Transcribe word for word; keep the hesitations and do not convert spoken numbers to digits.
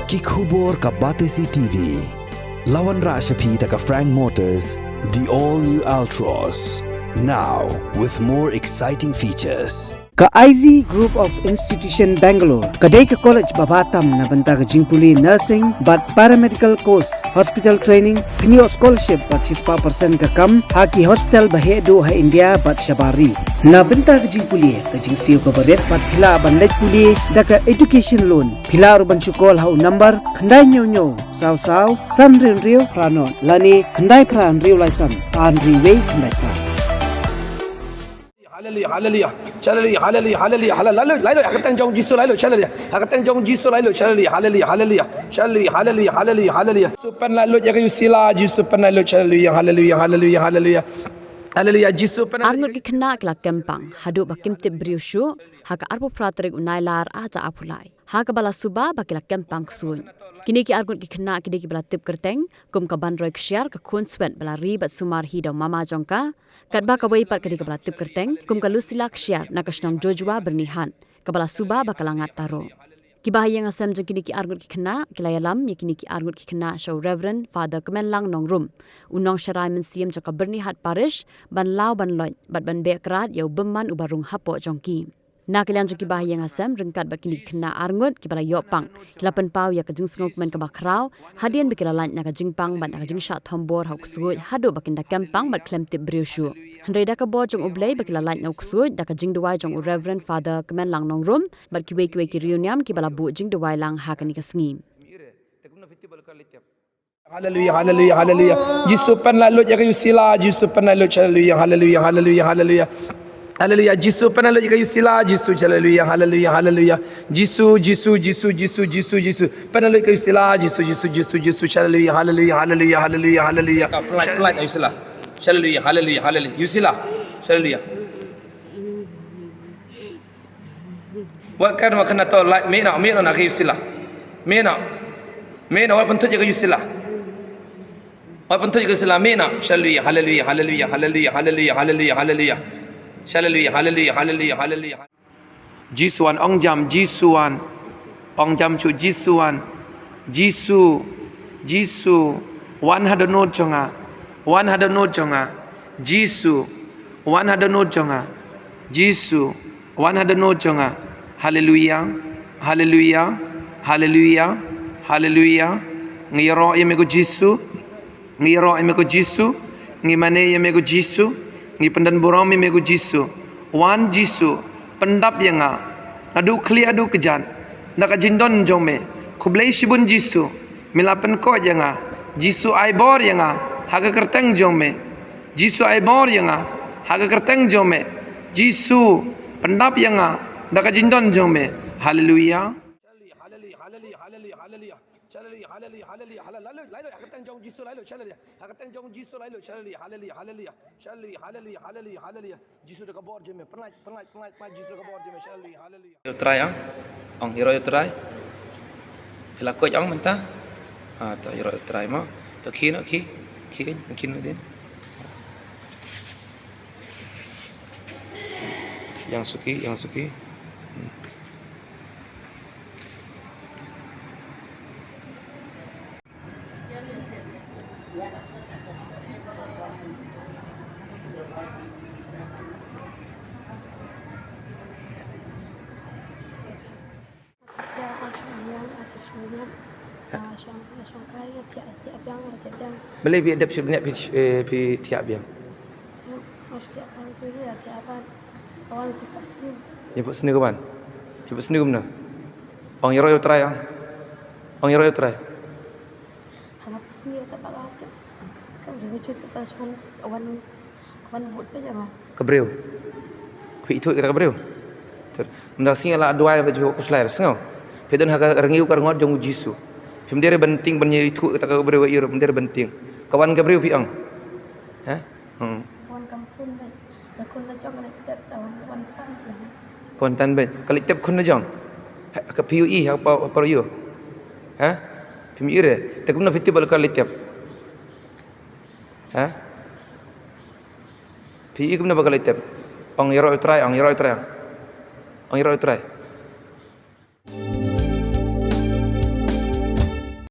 Ki khubor ka Batesi T V. La wanrah sha phi da ka Frank Motors, the all new Altroz. Now with more exciting features. Ka Ivy Group of Institution Bangalore ka dei ka college ba bha tam na bynta ka jingpule nursing bad paramedical course, hospital training, pynïoh scholarship bad shispah percent ka kam ha ki hospital ba heh duh ha India bad shabar ri. Na bynta ka jingpule, ka jingsiew kaba rit bad phi lah ban leit pule da ka education loan. Phi lah ruh ban shu call ha u number khyndai hynñiew hynñiew saw saw san hynriew hynriew phra nod lane khyndai phra hynriew lai san ar hynriew wei khyndai phra. Hallelujah, hallelujah, hallelujah, hallelujah, hallelujah, hallelujah, hallelujah, ha ka kyrteng jong Jisu, hallelujah, hallelujah, ha ka kyrteng jong Jisu, hallelujah, hallelujah, hallelujah, hallelujah, hallelujah, hallelujah, hallelujah, hallelujah. Jisu pynlait luid ïa ka Yusila, Jisu pynlait luid, hallelujah, hallelujah, hallelujah, hallelujah, hallelujah, Jisu pynlait. Arngut ki khynnah ki la kem pang haduh ba kim tip briew shuh ha ka arphew phra tarik u Nailar ar hajar arphew lai. Ha kaba la suba ba ki la kem pang ksuid. Kine ki arngut ki khynnah ki dei kiba la tip kyrteng kum ka Banroi Kshiar, ka khun swet ba la ri bad sumar hi da u mama jong ka. Katba kawei pat ka dei kaba la tip kyrteng kum ka Lucila Kshiar na ka shnong Jojua Byrnihat, kaba la suba ba ka la ngat taro. Ki bahaïing hasem jong kine ki arngut ki khynnah ki la ïalam ïa kine ki arngut ki khynnah sha u Reverend Father Kmenlang Nongrum, u nongsharai mynsiem jong ka Byrnihat Parish, ban law ban loit bad ban beh krad ïa u bymman uba rung hapoh jong ki. Na ka liang jong ki bahaïing hasem, ryngkat bad kine ki khynnah arngut kiba la ïoh pang, ki la pynpaw ïa ka jingsngewkmen kaba khraw hadien ba ki la lait na ka jingpang bad na ka jingshah thombor ha u ksuid haduh ba kin da kem pang bad khlem tip briew shuh. Hynrei da ka bor jong U Blei ba ki la lait na u ksuid da ka jingduwai jong u Reverend Father Kmenlang Nongrum bad kiwei kiwei ki riewniam kiba la buh jingduwai lang ha kane ka sngi. Hallelujah, hallelujah, hallelujah. Jisu pynlait luid ïa ka Yusila, Jisu pynlait luid, hallelujah, hallelujah, hallelujah, hallelujah. Hallelujah, Jisu pynlait luid ïa ka Yusila, Jisu, hallelujah, hallelujah, hallelujah. Jisu, Jisu, Jisu, Jisu, Jisu, Jisu. Pynlait luid ïa ka Yusila, Jisu, Jisu, Jisu, Jisu, hallelujah, hallelujah, hallelujah, hallelujah, hallelujah. Ka pynlait, pynlait ïa Yusila. Hallelujah, hallelujah, hallelujah. Yusila, hallelujah. Wat kan, wat kan to, lait, mih noh, mih noh na ka Yusila. Mih noh. Mih noh, wat pynthuit ïa ka Yusila. Wat pynthuit ïa ka Yusila, mih noh. Hallelujah, hallelujah, hallelujah, hallelujah, hallelujah, hallelujah, hallelujah. Hallelujah, hallelujah, hallelujah, hallelujah. Jisu wan, ong jam, Jisu wan. Ong jam shuh, Jisu wan. Jisu, Jisu, wan ha dohnud jong nga. Wan ha dohnud jong nga. Jisu, wan ha dohnud jong nga. Jisu, wan ha dohnud jong nga. Haleluya, haleluya, haleluya, haleluya. Ngi ïaroh ïa me ko Jisu. Ngi ïaroh ïa me ko Jisu, ngi mane ïa me ko Jisu, ngi pyndon burom ïa me ko Jisu. Wan Jisu, pyndap ïa nga. Naduh khlieh haduh kjat, na ka jingdon jong me. Khublei shibun Jisu, me la pynkoit ïa nga. Jisu ai bor ïa nga, ha ka kyrteng jong me. Jisu ai bor ïa nga, ha ka kyrteng jong me. Jisu, pyndap ïa nga, na ka jingdon jong me. Haleluya. Haleluya, haleluya, haleluya, haleluya. Haleluya, haleluya, haleluya, haleluya. Lai luid, lai luid, ha ka kyrteng jong Jisu, lai luid, haleluya. Ha ka kyrteng jong Jisu, lai luid, haleluya, haleluya, haleluya. Haleluya, haleluya, haleluya, haleluya. Jisu da ka bor jong me, pynlait, pynlait, pynlait, pynlait, Jisu da ka bor jong me, haleluya, haleluya. Ïaroh ïa U Trai, ong. Ong, ïaroh ïa U Trai. Phi la koit, ong, mynta. Ah, to ïaroh ïa U Trai mo. To khie noh, khie. Khie kein, khie noh dien. Ïeng suki, ïeng suki. Hmm. Balei phi dep shu bniah phi, eh, phi thiah biang? Ïa phi sniew ka wan. Phi sniew kumno? Ong ïaroh ïa U Trai, ong. Ong ïaroh ïa U Trai. Ka briew. Phi ithuh kata ka briew. Mynta sngi la duwai ba ju khuslai sngew. Phi don ha ka rngiew ka rngot jong u Jisu. Phim dei ban tieng ban ithuh kata ka briew, ïa ruh phim dei ban tieng. Ka wan ka briew phi ong. Ha? Hmm. Ka wan tan beit. Ka leit tep khun la jong. Ha, ka phi ïohi ha pa, pa ïoh. Ha? Phim ïohi re. Te kumno phi tip ba ka leit tep? Ha? Phi i kumno ba ka leit tep? Ong ïaroh ïa U Trai, ong ïaroh ïa U Trai. Ong ïaroh ïa U Trai.